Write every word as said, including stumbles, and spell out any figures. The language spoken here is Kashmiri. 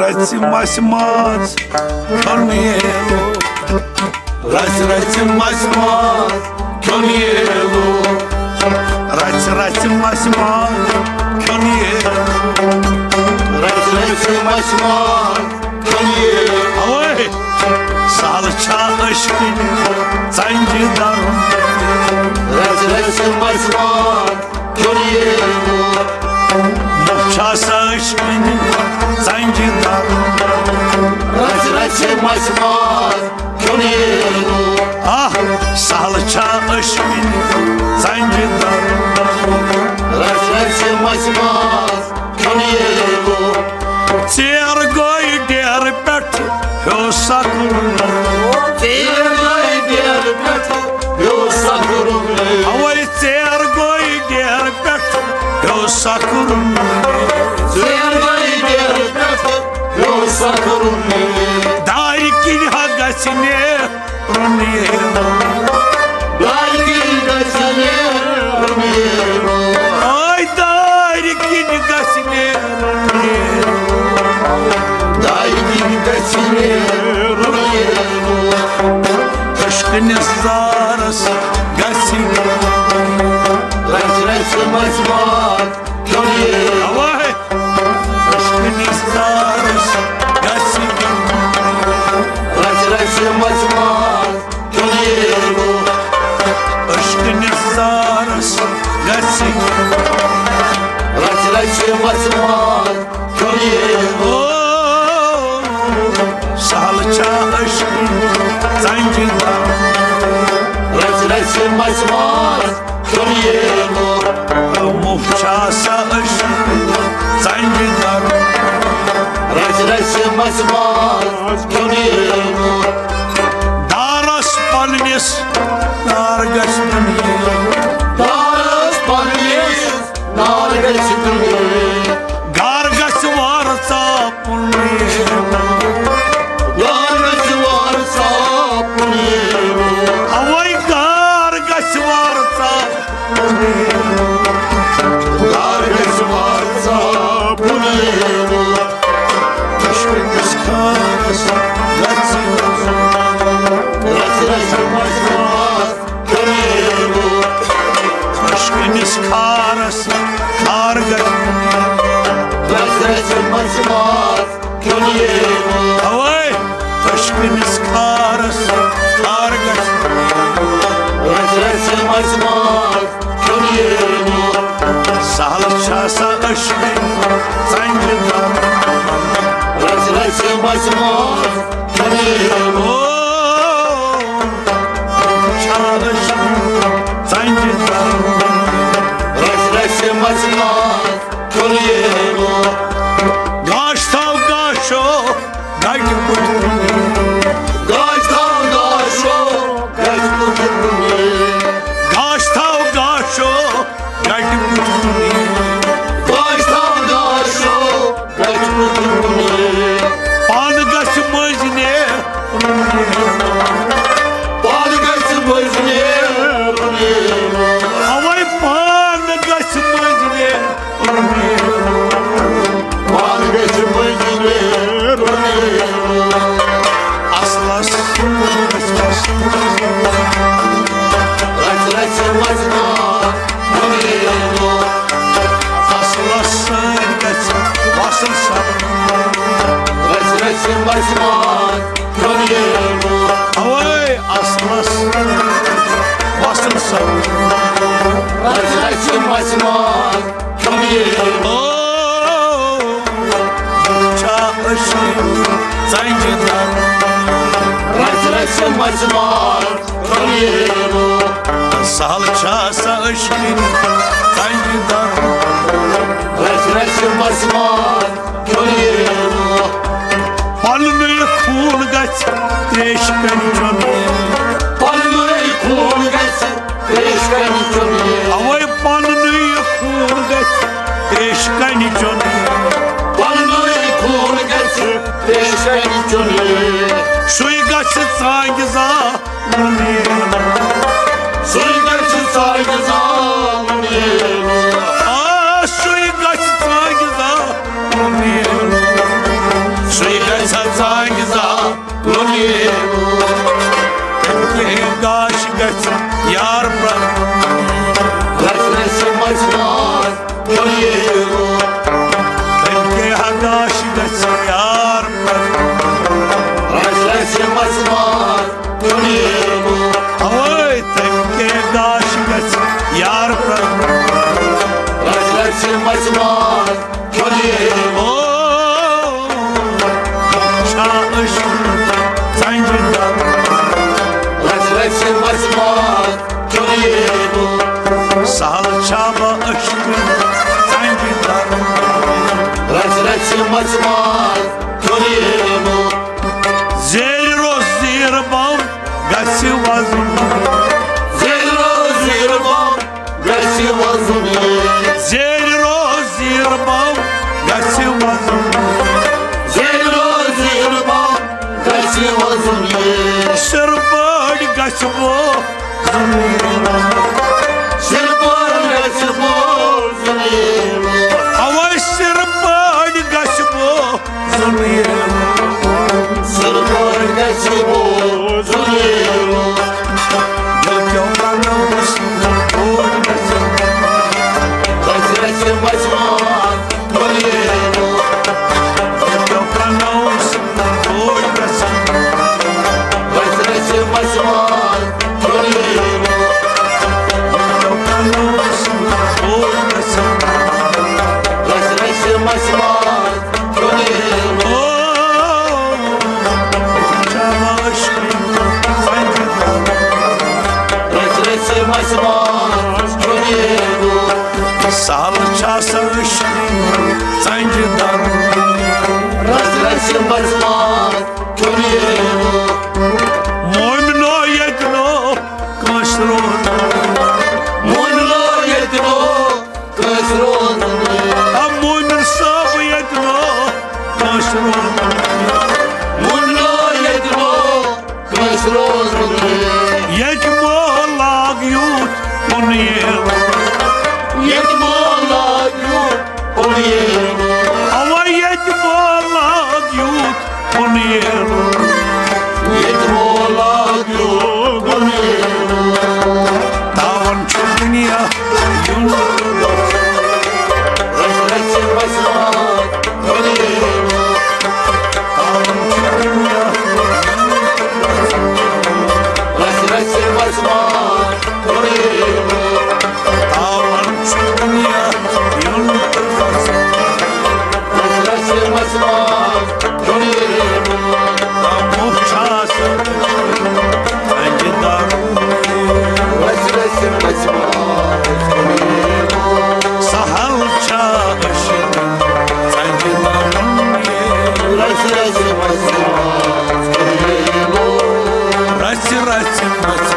رژھِ مَژھِ ماز کھیوٚن ییلو۔ رژھِ رژھِ مَژھِ ماز کھیوٚن ییلو۔ رژھِ رژھِ مَژھِ ماز کھیوٚن ییلو۔ رژھِ رژھِ مَژھِ ماز کھیوٚن ییلو۔ اوے، سہل چھا عشقٕنۍ ژنجہِ درُن؟ رژھِ رژھِ مَژھِ ماز کھیوٚن ییلو۔ مُف چھا سا عشقٕنۍ ژنجہِ درُن؟ رژھِ رژھِ مَژھِ ماز کھیوٚن ییلو۔ آہ، سہل چھا عشقٕنۍ ژنجہِ درُن؟ رژھِ رژھِ مَژھِ ماز کھیوٚن ییلو۔ ژیر گوٚو ڈیرٕ پٮ۪ٹھ ہیوٚو سکوٗن۔ ژیر گوٚو ڈیرٕ پٮ۪ٹھ ہیوٚو سکوٗن۔ اوے ژیر گوٚو ڈیرٕ پٮ۪ٹھ ہیوٚو سکوٗن۔ ژیر گوٚو ڈیرٕ پٮ۪ٹھ ہیوٚو سکوٗن۔ دارِ کِنۍ ہا گژھِ مےٚ رُنیرو۔ دارِ کِنۍ گژھِ مےٚ رُنیرو۔ آے دارِ کِنۍ گژھِ مےٚ رُنیرو۔ دارِ کِنۍ گژھِ مےٚ رُنیرو۔ عشقٕنِس زارس گژھِ رژھِ رژھِ مَژھِ ماز کھیوٚن ییلو۔ اوے۔ عشقٕنِس زارس گژھِ رژھِ رژھِ مَژھِ ماز کھیوٚن ییلو۔ عشقٕنِس زارس گژھِ رژھِ رژھِ مَژھِ ماز کھیوٚن ییلو۔ او، سہل چھا عشقٕنۍ ژنجہِ درُن؟ رژھِ رژھِ مَژھِ ماز کھیوٚن ییلو۔ مُف چھا سا عشق ژنجہِ درُن؟ رژھِ رژھِ مَژھِ ماز کھیوٚن ییلو۔ دارس پننِس دار گژھِ دیُن ییلو۔ دارس پننِس دار گژھِ دیُن ییلو۔ گار گژھِ وارٕ ژاپُن ییلو۔ گار گژھِ وارٕ ژاپُن ییلو۔ اوے گار گژھِ وارٕ ژاپُن۔ گار گژھِ وارٕ ژاپُن ییلو۔ عشقٕنِس خارس گژھِ رژھِ رژھِ مَژھِ ماز کھیوٚن ییلو۔ عشقٕنِس خارس خار گژھِ۔ رژھِ رژھِ مَژھِ ماز کھیوٚن ییلو۔ اوے، عشقٕنِس خارس خار گژھِ۔ رژھِ رژھِ مَژھِ ماز کھیوٚن ییلو۔ سہل چھا سا عشقٕنۍ ژنجہِ درُن؟ رژھِ رژھِ مَژھِ ماز کھیوٚن ییلو۔ او، چھا عشقٕنۍ ژنجہِ درُن؟ رژھِ رژھِ مَژھِ ماز کھیوٚن ییلو۔ گاش تھاو گاشو گٹہِ پٲٹھۍ۔ گاش تھاو گاشو گٹہِ پٲٹھۍ۔ گاش تھاو گاشو گٹہِ پٲٹھۍ۔ گاش تھاو گاشو گٹہِ پٲٹھۍ۔ پانہٕ گژھِ مٔنٛزۍ نیرُن۔ پانہٕ گژھِ مٔنٛزۍ نیرُن۔ اوے پانہٕ گژھِ مٔنٛزۍ نیرُن۔ پانہٕ گژھِ مٔنٛزۍ نیرُن۔ اصلس گژھِ وصل۔ رژھِ رژھِ مَژھِ ماز کھیوٚن ییلو۔ اصلس سۭتۍ گژھِ وصل سپُد۔ رژھِ رژھِ مَژھِ ماز کھیوٚن ییلو۔ اوے اصلس وصل سپُد۔ رژھِ رژھِ مَژھِ ماز کھیوٚن ییلو۔ او، چھا عشقٕنۍ ژنجہِ درُن؟ رژھِ رژھِ مَژھِ ماز کھیوٚن ییلو۔ سہل چھا سا عشقٕنۍ ژنجہِ درُن؟ رژھِ رژھِ مَژھِ ماز کھیوٚن ییلو۔ پننُے خوٗن گژھِ تریشہِ کنہِ چوٚن۔ پننُے خوٗن گژھِ تریشہِ کنہِ چوٚن۔ اوے پننُے خوٗن گژھِ تریشہِ کنہِ چوٚن۔ پننُے خوٗن گژھِ تریشہِ کنہِ چوٚن۔ سُے گژھِ ژانگہِ زا سُے گژھِ ژانگہِ زالُن ییلو۔ آ، سُے گژھِ ژانگہِ زالُن ییلو۔ تٔمۍ کیٛاہ گاش گژھِ یار پرٛٮ۪تھ۔ رژھِ رژھِ مژھ ماز کھیوٚن ییٖلہٕ۔ تٔمۍ کیٛاہ گاش گژھِ یار پرٛٮ۪تھ۔ رژھِ رژھِ مژھ ماز کھیوٚن ییٖلہٕ۔ اوے تٔمۍ کیٛاہ گاش گژھِ یار پرٛٮ۪تھ۔ رژھِ رژھِ مژھ ماز کھیوٚن ییٖلہٕ۔ او، چھا عشق ژنجہِ دار؟ رژھِ رژھِ مژھ ماز کھیوٚن ییٖلہٕ۔ سہل چھا بہٕ عشق ژنجہِ دار؟ رژھِ رژھِ مژھ ماز کھیوٚن ییٖلہٕ۔ زیٖر روز زیٖر بم گژھِ وزُن۔ زیٖر روز زیٖر بم گژھِ وزُن۔ زیٖر روز زیٖر بم گژھِ وزُن۔ زیٖر روز زیٖر بم گژھِ وزُن۔ سِر پٲٹھۍ گژھِ بوزُن۔ سِر پٲٹھۍ گژھِ بوزُن۔ اَوَے سِر پٲٹھۍ گژھِ بوزُن۔ سِر پٲٹھۍ گژھِ بوزُن۔ دِل کیو پرنو سُنٛد بوج گژھِ۔ رژھِ رژھِ مژھ ماز کھیوٚن ییٖلہٕ۔ دِل کیو پرنو سُنٛد بوج گژھِ۔ رژھِ رژھِ مژھ ماز کھیوٚن ییٖلہٕ۔ دِل کیو پرنو سُنٛد بوج گژھِ۔ رژھِ رژھِ مژھ ماز کھیوٚن ییٖلہٕ۔ او، چاوش پنجہِ دار۔ رژھِ رژھِ مژھ ماز کھیوٚن ییٖلہٕ۔ سہل چھا سا عشق ژنجہِ دار؟ رژھِ رژھِ مژھ ماز کھیوٚن ییٖلہٕ۔ مومنو ییٚتہِ نو کٲنٛسہِ روزُن۔ مومنو ییٚتہِ نو کٲنٛسہِ روزُن۔ آ، مومن صٲب ییٚتہِ نو کٲنٛسہِ روزُن۔ مومنو ییٚتہِ نو کٲنٛسہِ روزُن۔ ییٚتہِ مو لاگ یوٗت پُن ییٖلہٕ۔ ییٚتہِ مو لاگ یوٗت پُن ییٖلہٕ۔ اَوا ییٚتہِ مو لاگ یوٗت پُن ییٖلہٕ۔ ییٚتہِ مو لاگ یوٗت پُن ییٖلہٕ۔ تاوَن چھُ دُنیا یُن تہٕ گژھُن۔ رژھِ رژھِ مژھ ماز کھیوٚن ییٖلہٕ۔ تاوَن چھُ دُنیا یُن تہٕ گژھُن۔ رژھِ رژھِ مژھ ماز کھیوٚن ییٖلہٕ۔ تاوَن چھُ دُنیا یُن تہٕ گژھُن۔ رژھِ رژھِ مژھ ماز کھیوٚن ییٖلہٕ۔ تَمیُک چھا سُہ ژنجہِ دار؟ رژھِ رژھِ مژھ ماز کھیوٚن ییٖلہٕ۔ سہل چھا عشق ژنجہِ دار؟ رژھِ رژھِ مژھ ماز کھیوٚن ییٖلہٕ۔ رژھِ رژھِ مژھ